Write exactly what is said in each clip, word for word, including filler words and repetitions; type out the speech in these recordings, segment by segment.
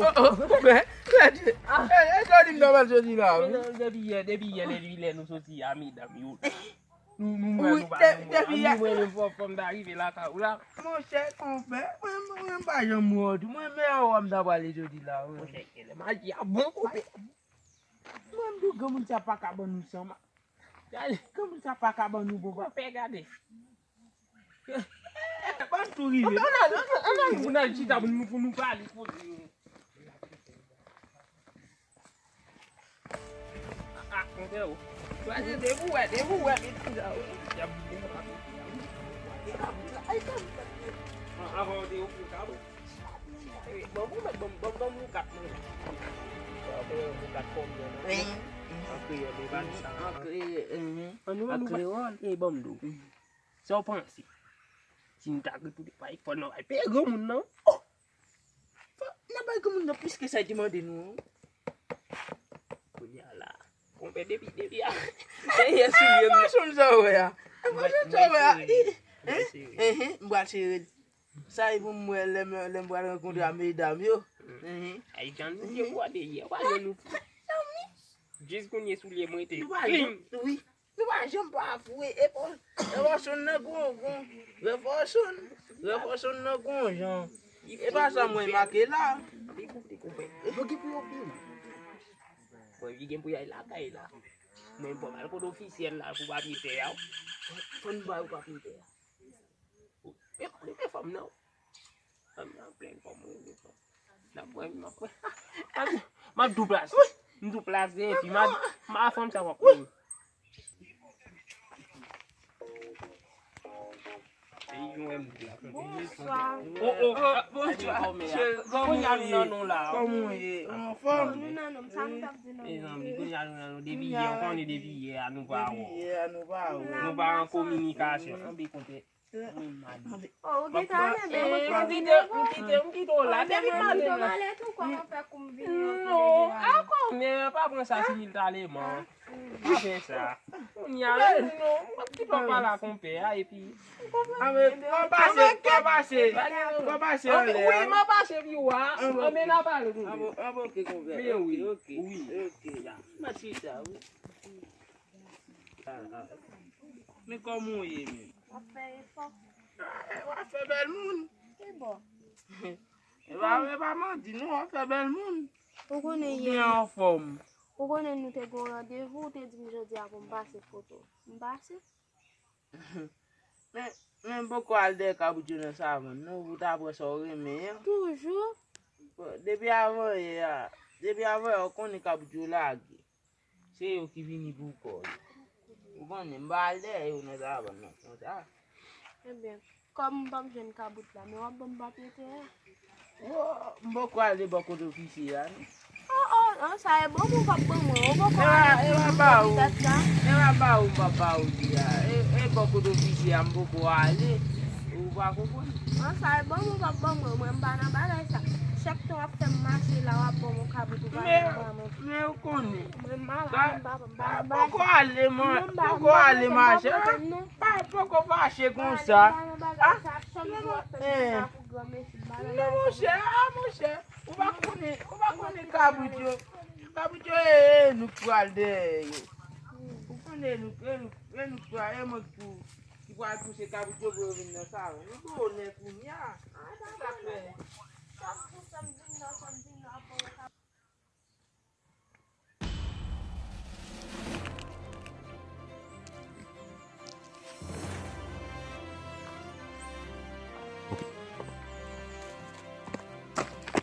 Oh, oh, konpè, rete. E, e, sa w di m nòmal jodi la, wi. Depi yè, depi yè, depi lè nou soti a medam yo la. Nou, nou, mwen, nou pa, nou, mwen, nou, mwen, menm fò, fò m ta rive lakay ou la. Monchè, konpè, mwen, mwen, mwen pa janm wè w tou. Mwen, men wè m ta prale jodi la, wi. Monchè, kèlè maji a bon, konpè. Mwen, m di w, granmoun sa pa ka ban nou san ma. Gade, granmoun sa pa ka ban nou bon, papa. Pè, gade. Ban tou rive. Ann al, ann al, ann al, ann al chita pou nou, pou nou pale, poze nou. Ah, ah, konpè o. Gade, depi w wè, depi w wè, met ti la, wi. Y ap byen, y ap byen. Ay, kabrit la, ay, kabrit la. Ah, avan w te ofri w kabrit. Bon, bon, bon, bon, bon, bon, kat mwen. Bon, bon, kat kòm mwen. An kreyòl, e pa di sa. An kreyòl, mhm. An nou, an nou, kreyòl. E bon, m di w. Sa w panse? Si nou ta gen pou bay fò nan bay peye granmoun nan. Oh! Fò nan bay granmoun nan plis ke sa li te mande nou. Kounye a la. Konpè depi, depi a. Dèyè soulye m. Fason sa w wè a. Fason sa w wè a. Hein? Hein? M pral sere l. Sa e pou m wè lè m, lè m pral rankontre a medam yo. Ay, jan nou te bwade yè, w pa wè nou. Jis kounye soulye mwen te clean. Wi. Nou pa janm pa foure. E pa, e pa sonn nan gon, gon. Refò sonn. Refò sonn nan gon jan. E pa sa mwen make la. Li koupe, li koupe. Yo gen pou yo byen. Mwen, li gen pou y al lakay la. Mwen, pou m al kote ofisyèl la pou papye tè a. Fò n ba yo papye tè a. E, e, e fanm nan. Fanm nan plen fanm mwen, fanm. N ap wè, n ap wè. M ap, m ap tou plase. M tou plase, epi m ap, m ap fanm sa w ap wè. Bonswa. Oh, oh, ah, bonswa. Cheri, kòman w ye? Kounye a nou nan nou la. Kòman w ye? Ou anfòm? Nou nan nou, sa nou t ap di nan nou. Mezanmi, kounye a nou nan nou. Depi yè, ou konnen depi yè a nou pa wè. Depi yè a nou pa wè. Nou pa an kominikasyon. Anpi konte. Oh, ou gentan ale, men mwen te vin avan. M kite, m kite, m kite w la. Depi maten m ale tou, kòman fè kou m vini an tou deja? Non, a konnen, pa pran sa similtaleman. Pa fè sa. Kounye a, non, m ap kite w pale a konpè a, epi. Anben, w ap pase, w ap pase, w ap pase anlè a. Wi, m ap pase pi wo a. Anben, n a pale konpè. Anben, oke, konpè. Men wi, wi. Oke, ya. M ap chita, wi. Ah, ah. Men kòman w ye menm? W ap fè efò. Ah, w ap fè bèl moun. Ki bò? E pa, e pa manti, non, w ap fè bèl moun. Ou konnen yè. Ou byen anfòm. Ou konnen nou te gen yon randevou, ou te di m jodi a pou m pase foto. M pase? Men, men m poko al dèyè kabrit yo nan savann, non, pou w ta pran sa w renmen an. Toujou? Bon, depi avan yè a, depi avan yè a, ou konnen kabrit yo lage. Se yo ki vini pou kò yo. Ou konnen, m pa al dèyè yo nan savann nan konsa. Ebyen, kòm m p ap jwenn kabrit la, men w ap ban m papye tè a. Oh, m poko ale bò kote ofisye a, non. Oh, oh, oh, sa e bon pou w p ap ban mwen. Ou poko ale pou nou pou tèt la. E pa ba ou, m p ap ba ou li a. E, e bò kote ofisye a, m poko ale. Ou pa konprann? An, sa e bon pou w p ap ban mwen. Mwen, m pa nan bagay sa. Chak tan w ap fè m mache la, w ap ban m yon kabrit ou pa nan bra mwen. Men ou konnen. Mwen, m pa, m pa, m pa, m pa. Poko ale, man. Poko ale mache. Pa, poko fache konsa. Ah, non, monchè, ah, monchè. Ou pa konnen, ou pa konnen kabrit yo. Kabrit yo, e, e nou k pral dèyè yo. Ou konnen nou, e nou, e nou k pral, e mwen ki pou, ki pral pouse kabrit yo pou yo vin nan savann. Nou twò nèf kounye a. Sa k fè.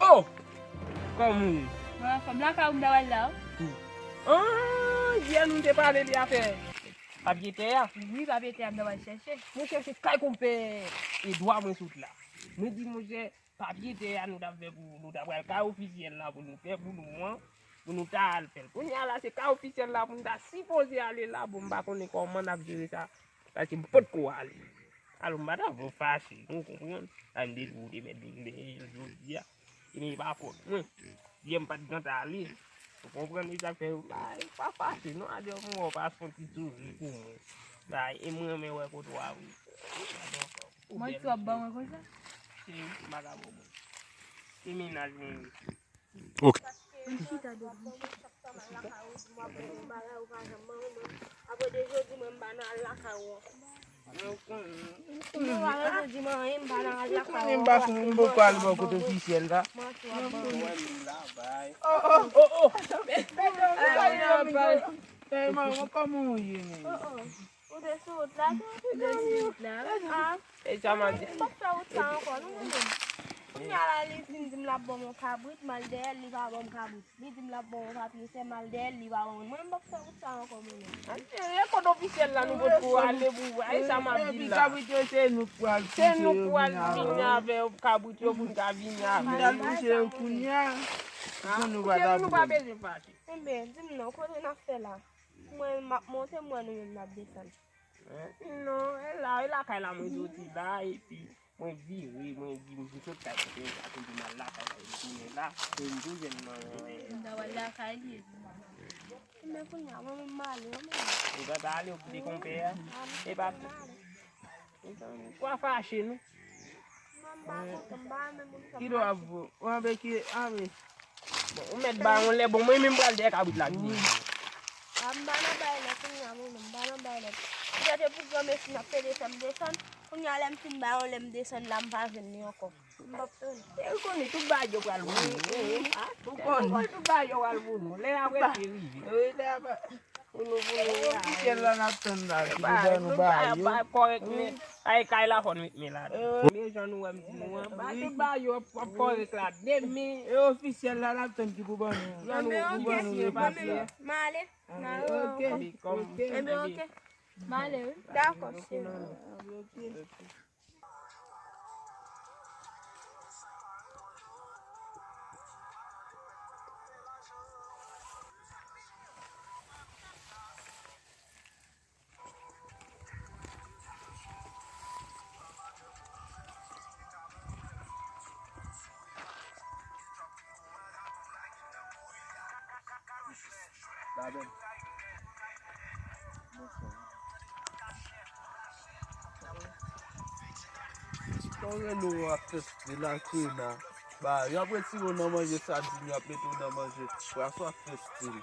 Oh! Kòman w ye? Mwen anfòm, lakay ou m ta pral la, wi. Ah, yè nou te pale de afè papye tè a. Wi, papye tè a m ta pral chèche. Mwen chèche kay konpè Edwa mwen sot la. Mwen di, monchè, papye tè a nou t ap fè pou nou ta pral kay ofisyèl la pou nou fè pou nou an, pou nou ta al fè l. Kounye a la, se kay ofisyèl la pou nou ta sipoze ale la, bon, m pa konnen kòman n ap jere sa, paske m potko ale. Alò, m pa ta vo fache, nou konprann? A m te di w te mèt vin benyen jodi a. Ebyen, e pa fòt mwen. Yè m pa t gentan ale. Ou konprann? E sa k fè, pa, pa fache, non, adè mwen wè w pa son ti souri pou mwen. Sa, e mwen renmen wè kote w a, wi. Ou bèl, wi. Manti w ap ban mwen konsa? Se, m pa ka ba w manti. Se mennaj mwen, wi. Ok. Paske chak tan m al lakay ou, di m w ap ban m yon bagay, ou pa janm ban m, mwen. Apre de jodi, mwen, m pa nan al lakay ou ankò. Mwen pa rezo di m anyen, m pa nan al lakay ou ankò, paske m poko al bò kote ofisyèl la. Manti w ap ban m. Mwen menm la, bay. Oh, oh, oh, oh. Ay, mwen pa. Hey, manman, kòman w ye, men? Oh, oh. Ou te sou wout la tou? Ou te sou wout la, wi. Ah. E sa m ap di. M p ap fè wout sa ankò, non, mwen menm. Kounye a la, li vin di m l ap ban m yon kabrit, m al dèyè l, li pa ban m kabrit. Li di m l ap ban m yon papye, sè m al dèyè l, li pa ban m. Mwen, m p ap fè wout sa ankò, mwen menm. An, e kot ofisyèl la nou potko ale pou wè. E sa m ap di la. Epi kabrit yo, se nou k pral touche yo vini avè yo. Se nou k pral vini avè kabrit yo pou n ka vini avè yo. Nou pral touche yo kounye a. Pou nou pa ta bezwen fache. Enben, di m non, kote n ap fè la? Mwen, m ap monte, m wè nou menm n ap desann. Non, e la, e lakay la mwen soti la, epi mwen vire, mwen di, m sot kay kote m sa, m di m al lakay la, m tounen la, e m tou jwenn manman. M ta pral lakay li. Men kounye a, mwen menm m ale, mwen menm. Ou pa ta ale, ou kite konpè a? E pa. Ou pa fache, non? Mwen, m pa kontan, m pa renmen moun sa. Ki do ap vo? Ou anbe ki, anbe. Bon, ou mèt ba yon lè, bon, mwen menm pral dèyè kabrit la vini. A, m pa nan bay lè kounye a, mwen menm, m pa nan bay lè. Petèt e pou granmesi n ap pede fè m desann. Kounye a, lè m fin ba yon lè, m desann la, m pa jwenn li ankò. M p ap tounen. E ou konnen tout bagay yo pral vini. Ou konnen tout bagay yo pral vini. Lè a prèske rive. Wi, lè a pa. Pou nou, pou nou. Ofisyèl la n ap tann la, ki pou ban nou bagay yo. Bagay kòrèk, men ay kay la fò n ret men la. Men jan nou wè m di nou an, bagay tout bagay yo ap kòrèk la demen. E ofisyèl la n ap tann ki pou ban nou, pou ban nou repati a. M ale. M ale, ok. Enben, ok. M ale, wi. Dakò, cheri. Kòman nou ap fè stil la, Krena? Ba, y ap retire w nan manje sadin, y ap mete w nan manje pwason, ap fè stil.